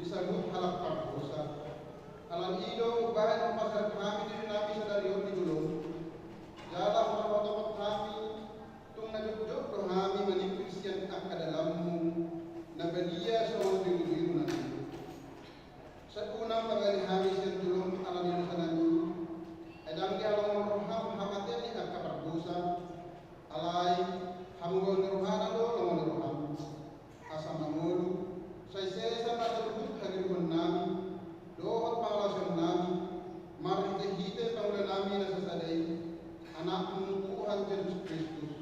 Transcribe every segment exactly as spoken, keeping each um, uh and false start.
disambut halak pardosa. Alani i do umbahen pasahat hami diri nami sadari on di jolom. Jala hutopot hami, tung na jotjot do hami maningkir sian angka dalanmu na badia songon birubiru na tutu. Sai unang pabali hami sian jolom alani dosa nami. Ai ndang dihalongon roham hamatean ni angka pardosa. Alai hamubaon ni rohana do longon ni roham. Asa mangolu, sai sesa ma turpuk hagedukon nami, dohot pangalaosion nami, marhitehite pangula nami na sasada i, Anakmu Tuhan Jesus Kristus.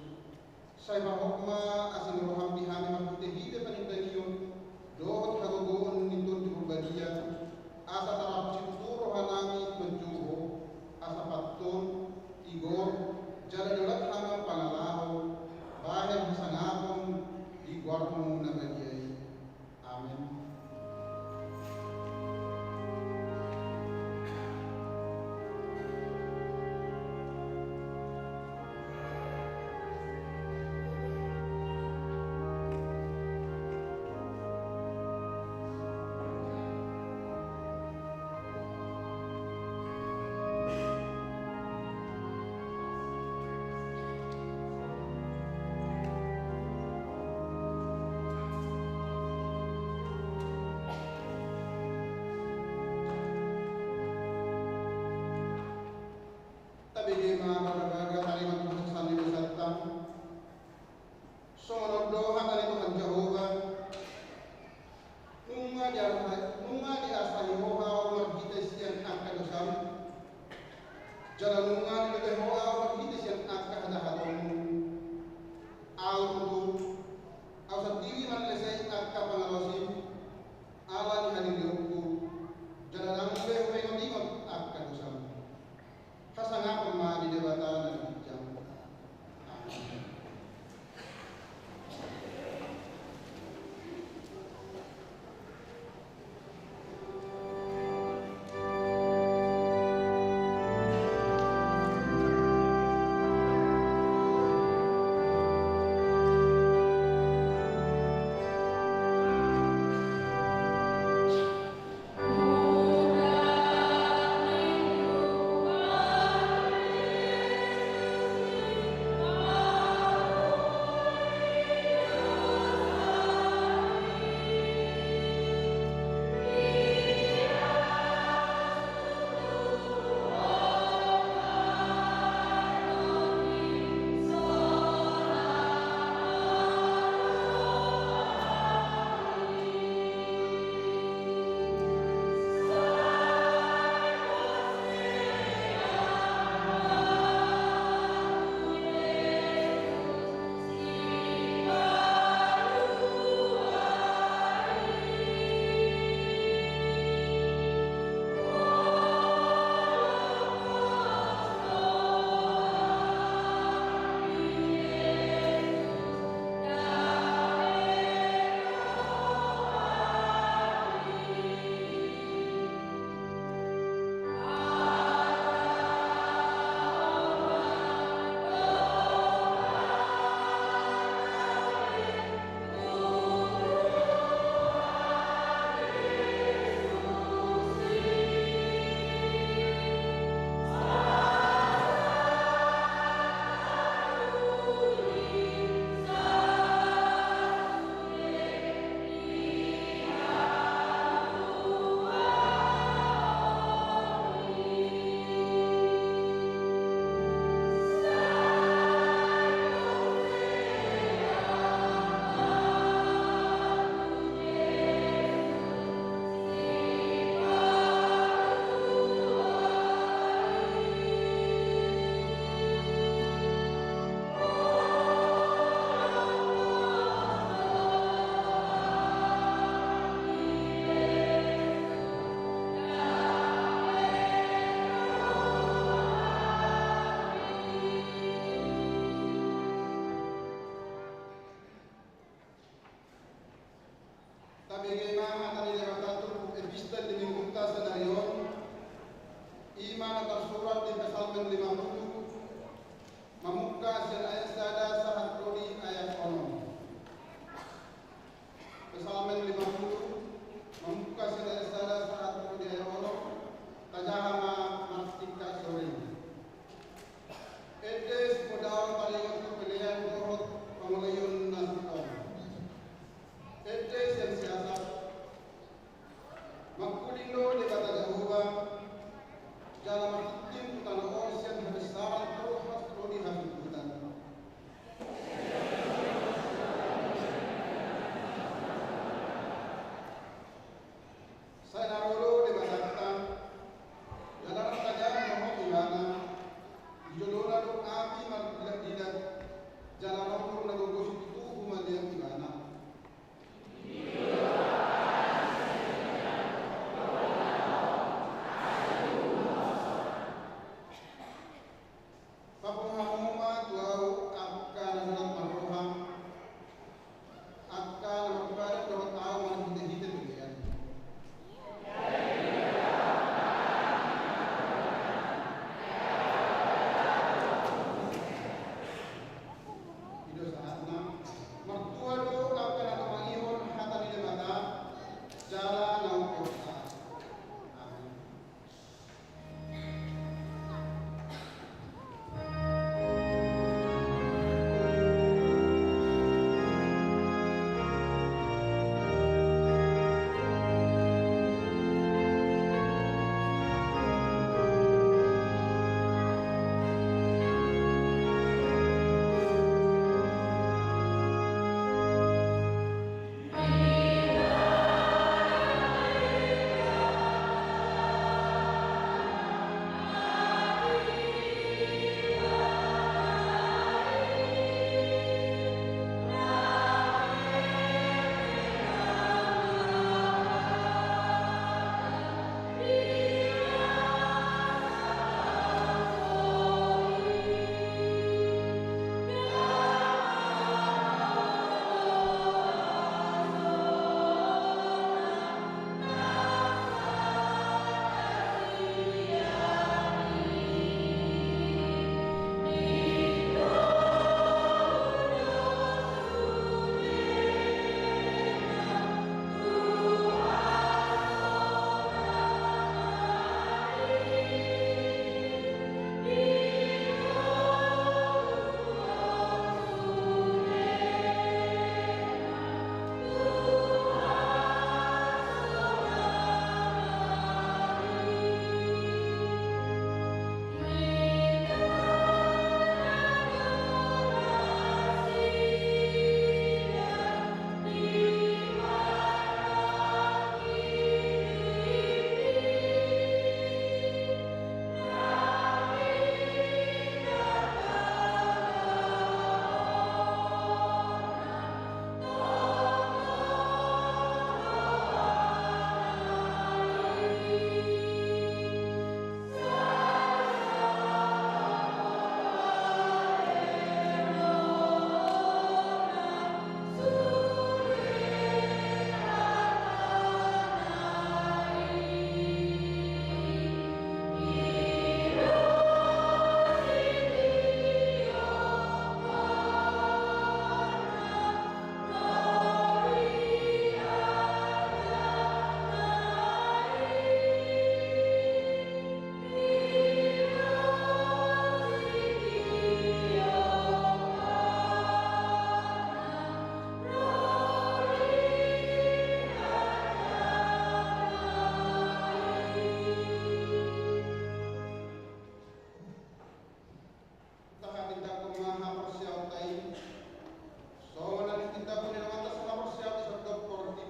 Sai pahot ma asi ni roham di hami marhitehite panindangion, dohot hagogoon ni Tondi Porbadia, asa tarap situtu roha nami manjou Ho, asa patton, tigor, jala diolat hami pangalaho, bahen hasangapon di goarmu na badia i. Amen. Tabege ma bagabaga, tarima Tuhan sandiri santa. Songon on do hata ni Tuhan Jahowa, nunga diasahi, nunga diasahi Ho ahu marhite sian angka dosam, jala nunga dilebe Ho ahu marhite sian angka hajahatonmu. Ahu tutu, ahu sandiri manlesei angka pangalaosim, alani hadiriongku, jala ndang be huingotingot angka dosam. Hasangapon ma di Debata na ginjang. Amen. Tabege ma hata ni Debata tu epistel di Minggunta sadari on, i ma na tarsurat di Psalmen lima puluh, mamungka sian ayat sada sahat ro di ayat onom. Psalmen lima puluh, mamungka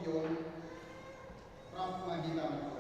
Rap ma hita.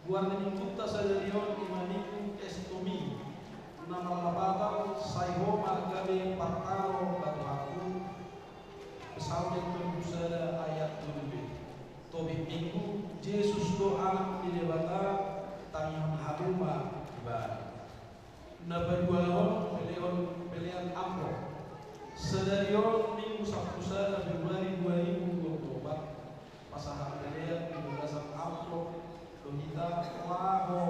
Goar ni minggunta sadari on ima minggu Estomi, na marlapatan Sai Ho ma gabe partalo batu haku. Psalmen tolu pulu sada ayat tolu be. Topik minggu, Jesus do Anak ni Debata, tangihon hamu ma Ibana. Na paduahon, peleon, pelean amplop. Sadari on minggu sampulu sada Februari dua ribu dua puluh empat, pasahat pelean di bagasan amplop do hita laho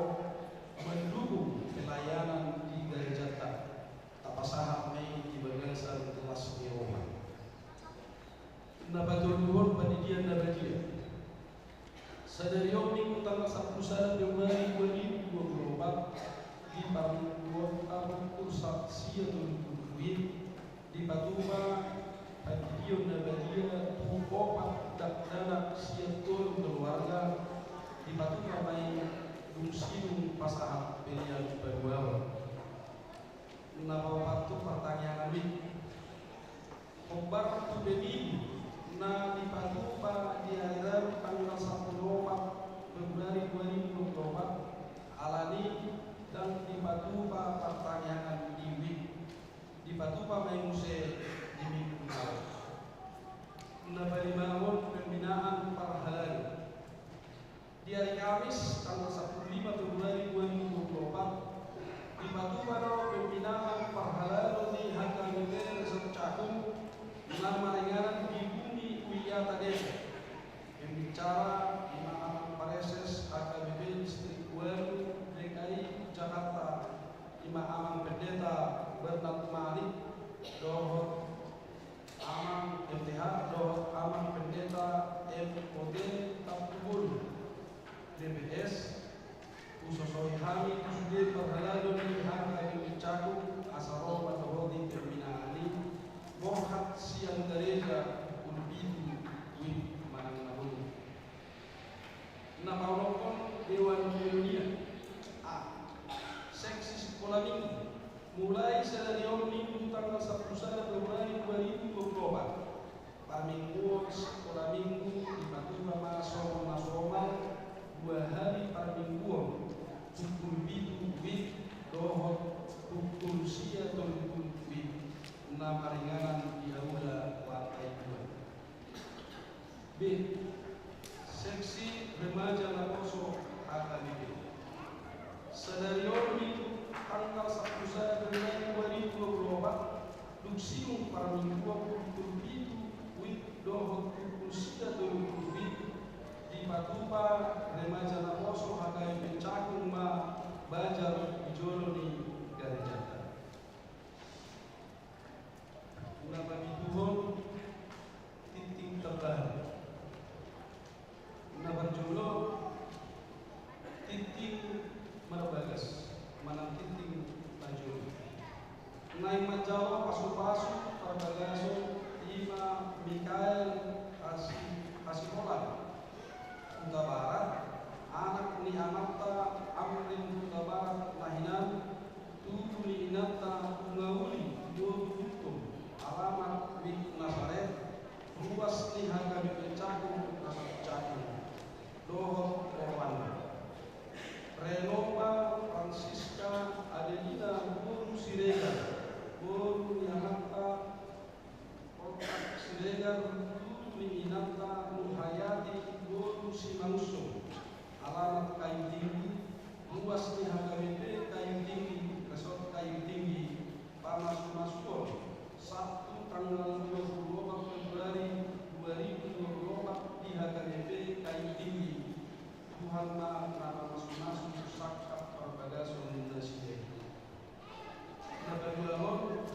mandukung pelayanan di garejanta. Tapasahat ma i di bagasan las ni roha. Na patoluhon, pandidian na badia. Sadari on minggu tanggal sampulu sada Februari dua ribu dua puluh empat, di parmingguonta pukul sa-, sia tolu pulu wib, dipatupa pandidion na badia tu opat dakdanak sian tolu keluarga, dipatupa ma i dung sidung pasahat pelean paduahon. Na paopathon, partangiangan wib. Hombar tu pemilu na dipatupa di ari Rabu tanggal sampulu opat Februari dua ribu dua puluh empat, alani ndang dipatupa partangiangan di wib, dipatupa ma i muse di minggu na ro. Na palimahon, pembinaan parhalado. Di ari Kamis tanggal sampulu lima Februari dua ribu dua puluh empat, dipatupa do pembinaan parhalado ni H K B P Resort Cakung na maringanan di Bumi Uiata Depok. Pembicara ima Amang Praeses H K B P Distrik Walu D K I Jakarta, ima Amang Pendeta Bernard Malik, dohot Amang M T H dohot Amang Pendeta M O T Tampubolon, D P S. Husosoi hami tu sude parhalado ni H K B P Cakung asa ro mandohoti pembinaan i, borhat sian gareja pukul pitu wib manang na bonu. Na paonomhon, dewan koinonia. A. Seksi sikola minggu. Mulai sadari on minggu tanggal sampulu sada Februari dua ribu dua puluh empat, parmingguon sikola minggu dipatupa ma songon na somal, dua hali parmingguon, pukul pitu wib dohot pukul sia tolu pulu wib, na maringanan di aula lantai dua. B. Seksi remaja naposo H K B P. Sadari on minggu tanggal sampulu sada Februari dua ribu dua puluh empat, dung sidung parmingguon pukul pitu wib dohot pukul sia tolu pulu wib, dipatupa remaja naposo H K B P Cakung ma bajar di jolo ni garejanta. Na papituhon, tingting terbaru. Na parjolo, tingting marbagas manang tingting parjolo. Naeng manjalo pasupasu parbagason ima Mikael Hasi-, Hasiholan Hutabarat, anak ni amanta Amrin Hutabarat na hinan, tubu ni inanta Tungauli, boru Hukum, alamat Wik Nasaret, ruas ni H K B P Cakung, Resort Cakung, dohot oroanna. Renova Francisca Adelina, boru Siregar, boru ni amanta Kota Siregar, tubu ni inanta Nurhayati, boru Simangunsung, alamat Kayu Tinggi, ruas ni H K B P Kayu Tinggi, Resort Kayu Tinggi, pamasumasuon, Sabtu tanggal dua puluh opat Februari dua ribu dua puluh opat di H K B P Kayu Tinggi. Tuhan ma na mamasumasu sangkap parbagason nasida i. Na paduahon,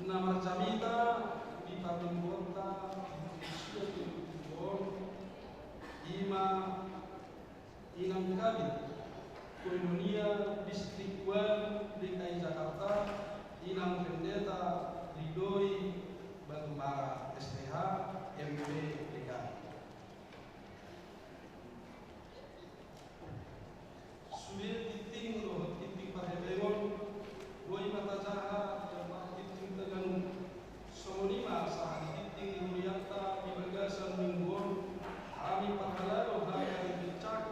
na marjamita di parmingguonta di sia tu on, ima Inang Kabid Koinonia Distrik Walu D K I Jakarta, Inang Pendeta Ridoi Batubara, S T H, M P D K. Sude tingting dohot tingting parhebengon, boi ma tajaha jala tingting tagana. Songon i ma sahat di tingting ni hurianta di bagasan minggu on, hami parhalado H K B P Cak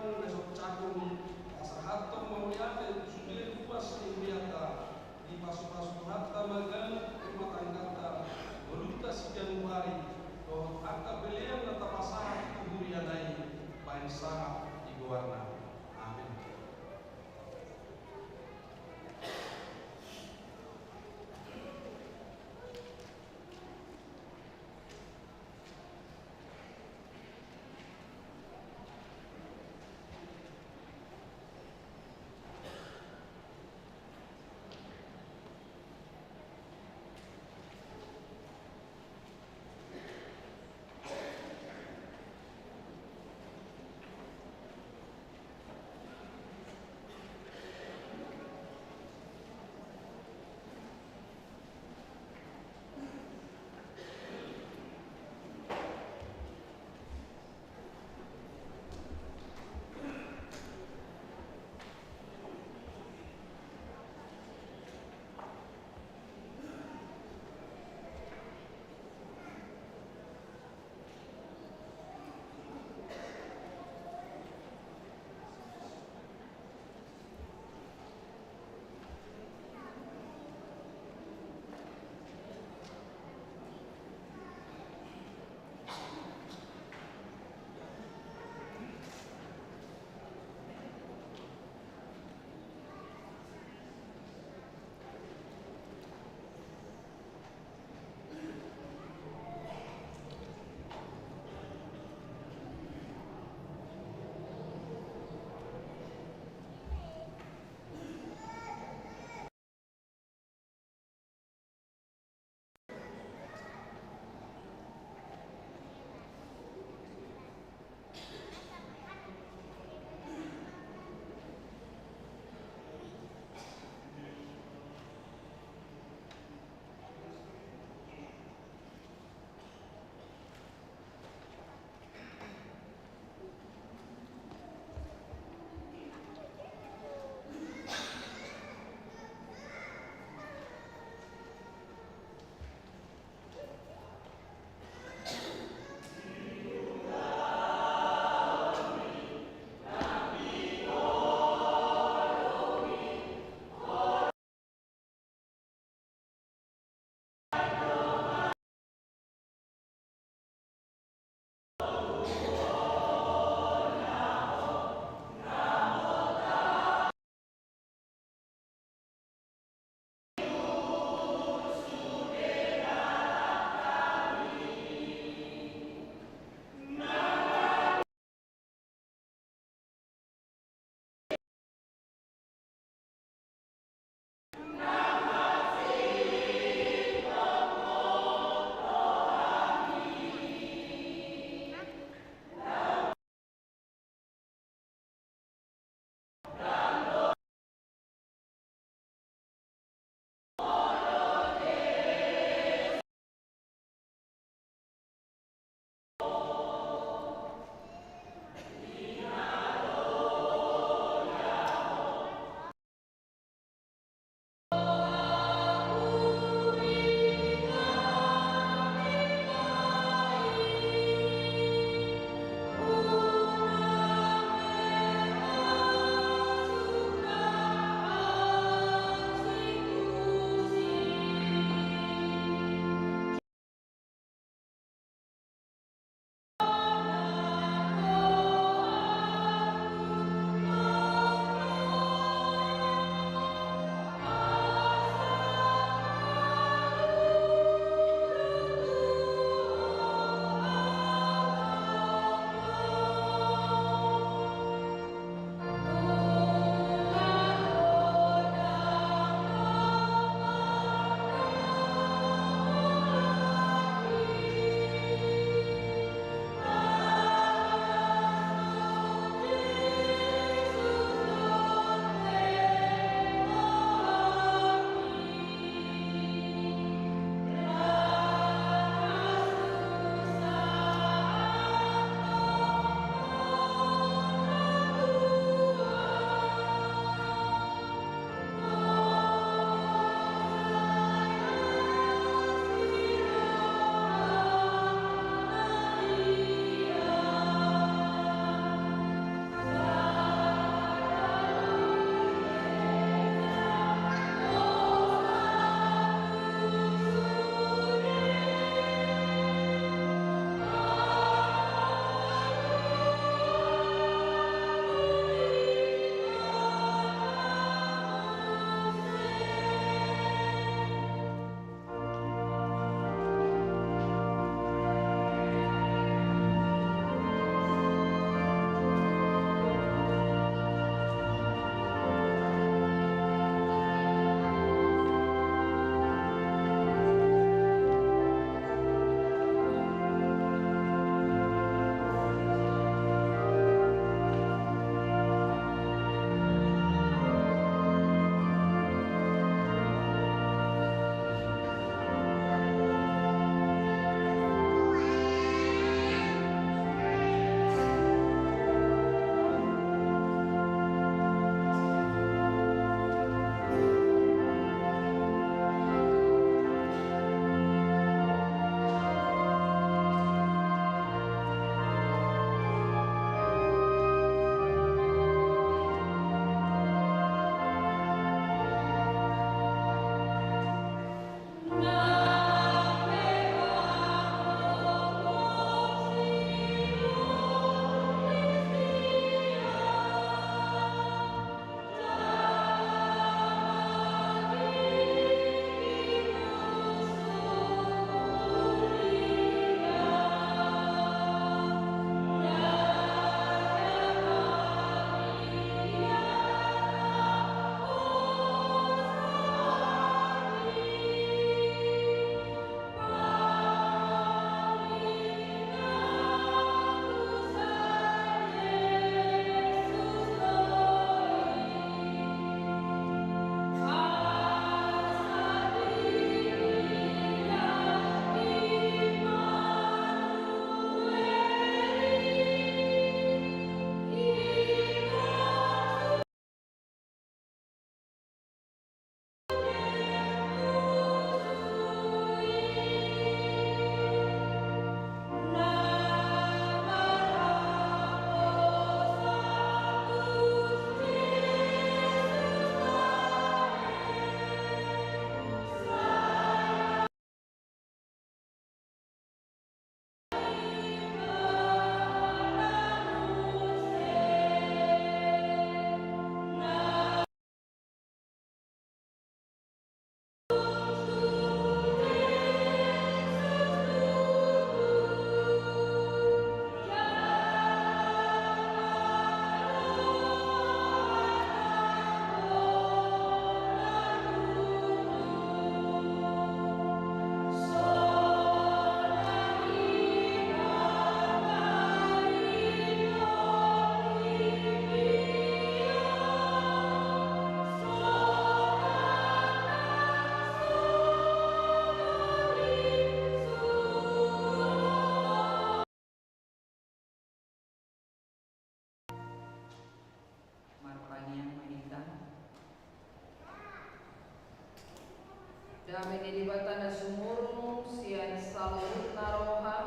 Dame ni Debata na sumurung sian saluhutna roha,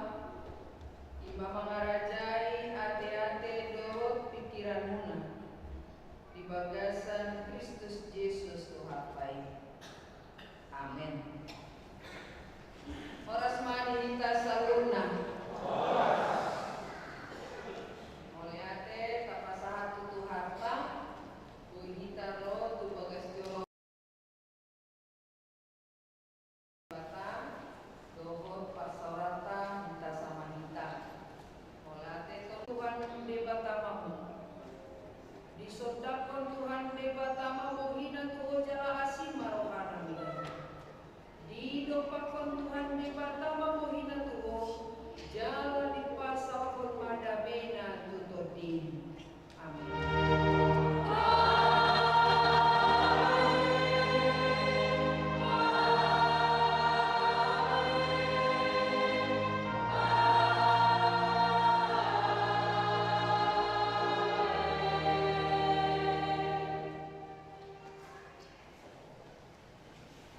i ma mangarajai ateate dohot pingkiranmuna di bagasan Kristus Jesus Tuhanta i.